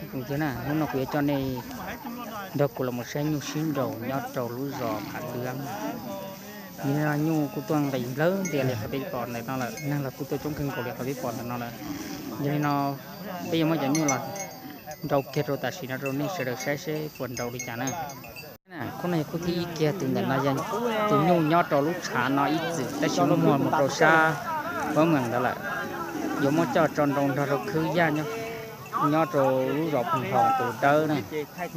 Hnub no kuv yuav coj nej nrog kuv los mus saib nyuj sib nraus nyob rau lub zos Phav Lwb. Yog li no nyuj kuj tuaj nqis nplawg ntias li qhov peb pom ntawm no lawm, neeg los kuj tuaj coob kawg nkaus li qhov peb pom ntawm no lawm. Yog li no peb yuav muab cov nyuj los nrau kiag rau tam sim no rau nej sawv daws saib seb puas nrau li cas na. Khub no yog khub thib ib kiag, tus ntawm no yog tus nyuj nyob rau lub tshav no ib txwm tab sis muaj mus rau sab Pab Meem ntawd lawm. Yuav muab coj tso nrau nrog rau khwb yaj nyob rau lub zos Phoos Hloos tus dawb na.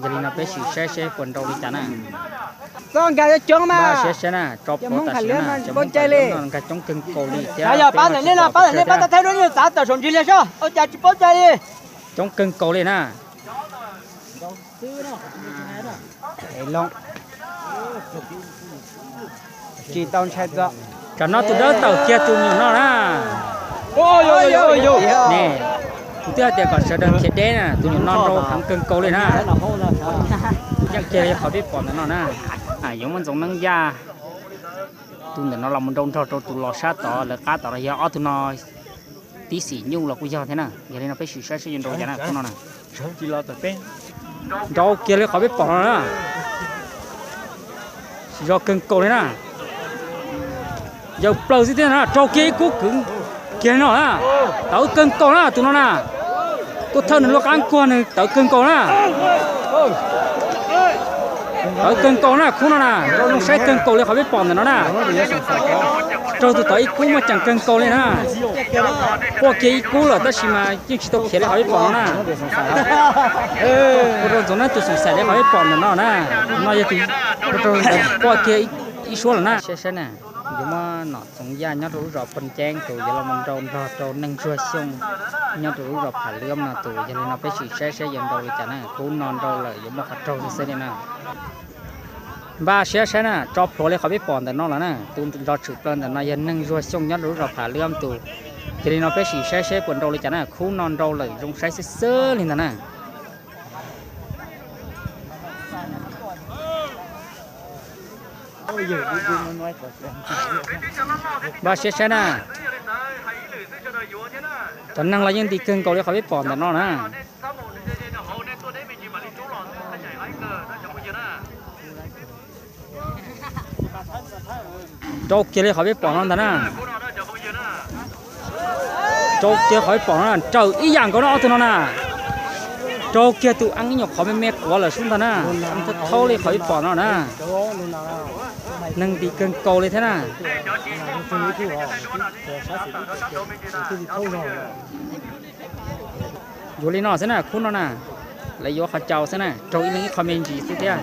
Yog li no peb sim saib seb puas nrau li cas na. Siab siab na, tso plhuav tam sim no cov Hmoob Phav Lwb no nkag coob kawg nkaus li thiab pab ntawm nej los pab ntawm nej pab tau thaij dua nyuag txav tawm saum ntsis li soj ua cas tsis paub cai li. Coob kawg nkaus li na. Tsis tau ntshai txog. Tsam no tus dawb tawm kiag tus nyuam no na. Ne, kuv twb hais tias kom sawv daws khiav deb na, tus nyuam no nrau heev kawg nkaus li na. Yeej kiag li qhov peb pom ntawm no na. Yuav muab Ntxoov Neeb Yaj tus ntawm no los mus nrau nrog rau tus los sab tod lawv qab tod los yog ob tug no tib xim nyuj los kuj yog thiab na. Yog li no peb sim saib seb yuav nrau cas na khub no na. Nrau kiag li qhov peb pom no na. Zog kawg nkaus li na. Yawg plaws xwb thiab na, rau kiag ib kub kwv kiag no na. Tawv kawg nkaus na tus no na. Tuaj thawj nws lub qab nkuaj nws tawv kawg nkaus na. Tawv kawg nkaus na khub no na, nrau zoo saib kawg nkaus li qhov peb pom ntawm no na. Raug tus tod ib kub muaj ceem kawg nkaus li na. Quaj kiag ib kub lawm tab sis mas yeej tsis tau khiav li qhov peb pom no na. Ua rau Ntxoov Neeb tus xoom xaim li qhov peb pom ntawm no na. No yog tus ua rau ntawd quaj kiag ib suab lawm na. Saib saib na, yuav muab Nom Txoov Yaj nyob rau lub zos Phoos Ceeb tus yuav los mus nrau nrog rau Neeg Ntsuag Xyooj nyob rau lub zos Phav Lwb no tus. Yog li no peb sim saib saib yuav nrau li cas na, khub no nrau lawm yuav muaj qhov raug xwb xwb li na. Npaj siab saib na, tso plhuav li qhov peb pom ntawm no los na, tus los tshwm plaws ntawm no yog Neeg Ntsuag Xyooj nyob rau lub zos Phav Lwb tus. Yog li no peb sim saib saib puas nrau li cas na, khub no nrau lawm zoo saib xwb xwb li ntag na. Npaj siab saib na. Cov neeg los yeej nti kawg nkaus li qhov peb pom ntawm no na. Rau kiag li qhov peb pom no ntag na. Rau kiag qhov peb pom no na, raws ib yam nkaus no ob tug no na. Rau kiag tus eeb ib nyuag qhov me me quav lawm sub ntag na. Eeb thawb thawb li qhov peb pom no na. Neeg nti kawg nkaus li thiab na. Yuav li no xwb na, khub no na, lawv yuav qhov caus xwb na, raug ib leeg ib qho me ntsis xwb thiab.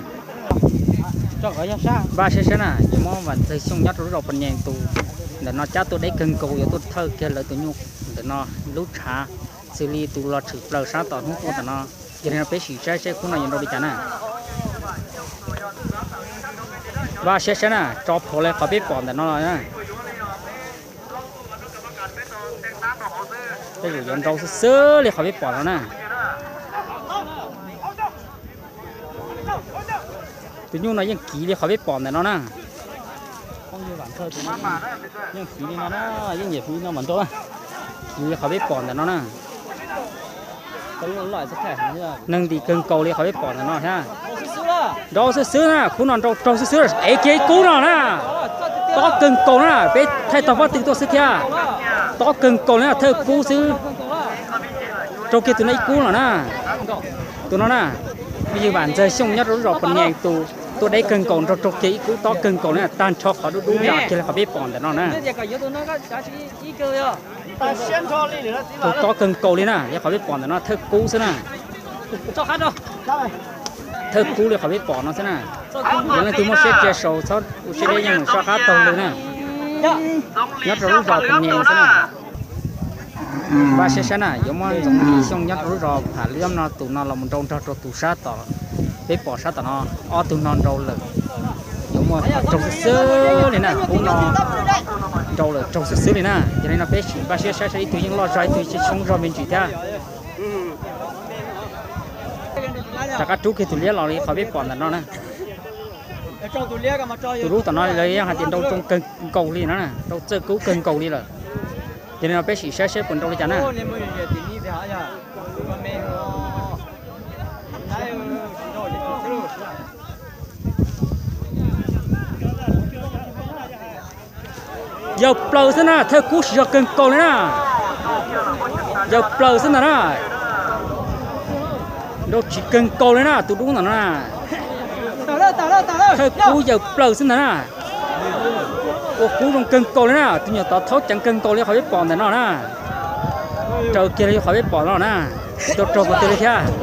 Npaj siab saib na, yuav muab Vam Ntxawg Xyooj nyob rau lub zos Pos Nyees tus ntawm no cab tuaj deb kawg nkaus, yuav tuaj thawj kiag lawv tus nyuj ntawm no lub tshav, xws li tus los tshwm plaws sab tom hnub tuaj tom no. Yog li no peb sim saib seb khub no yuav nrau li cas na. Npaj siab saib na, tso plhuav li qhov peb pom ntawm no los na. Tej zaum yuav nrau xwb xwb li qhov peb pom no na. Tus nyuj no yeej kiv li qhov peb pom ntawm no na. Yeej kiv li no na, yeej nyiam kiv no mas nrau na. Kiv li qhov peb pom ntawm no na. Neeg nti kawg nkaus li qhov peb pom ntawm no thiab. Nrau xwb xwb na, khub no nrau raug xwb xwb, ev kiag ib kub no na. Tob kawg nkaus na, peb thaij tog pob tw tuaj xwb thiab. Tob kawg nkaus li na, thawj kub xwb. Raug kiag tus no ib kub no na. Tus no na, yog Vam Ntxawg Xyooj nyob rau lub zos Pos Nyees tus tuaj deb kawg nkaus, nrau raug kiag ib kub tob kawg nkaus na, tag nrho qhov dub dub nra kiag li qhov peb pom ntawm no na. Raug tob kawg nkaus li na, yog qhov peb pom ntawm no thawj kub xwb na. Thawj kub li qhov peb pom no xwb na. Yog leej twg muaj siab cia sau txhob ua siab deb, yeej mus soj qab taug lw na. Nyob rau lub zos Pos Nyees xwb na. Npaj siab saib na, yuav muab Ntxoov Yim Xyooj nyob rau lub zos Pham Lwb no tus no los mus nrau nrog rau tus sab tom, peb pom sab tom no, ob tug no nrau lawm. Yuav muaj qhov raug xwb xwb li na, khub no nrau lawm raug xwb xwb li na. Yog li no peb sim npaj siab saib saib, ib tug yeej loj zog ib tug tsis tshoob zog me ntsis thiab. Rov qab rub kiag tus liab los li qhov peb pom ntawm no na. Tus lub tom no lawv yeej hais tias nrau zoo kawg nkaus li no na, nrau txawj kub kawg nkaus li lawm. Yog li no peb sim saib saib puas nrau li cas na. Yawg plaws xwb na, thawj kub siv zog kawg nkaus li na. Yawg plaws xwb ntag na. Nrau tsiv kawg nkaus li na tus dub ntawm no na. Thawj kub yawg plaws xwb ntag na. Ua kub zoo kawg nkaus li na, tus nyuam tod thaub ceev kawg nkaus li qhov peb pom ntawm no na. Raws kiag li qhov peb pom no na. Tsis tau raug qhov twg li thiab.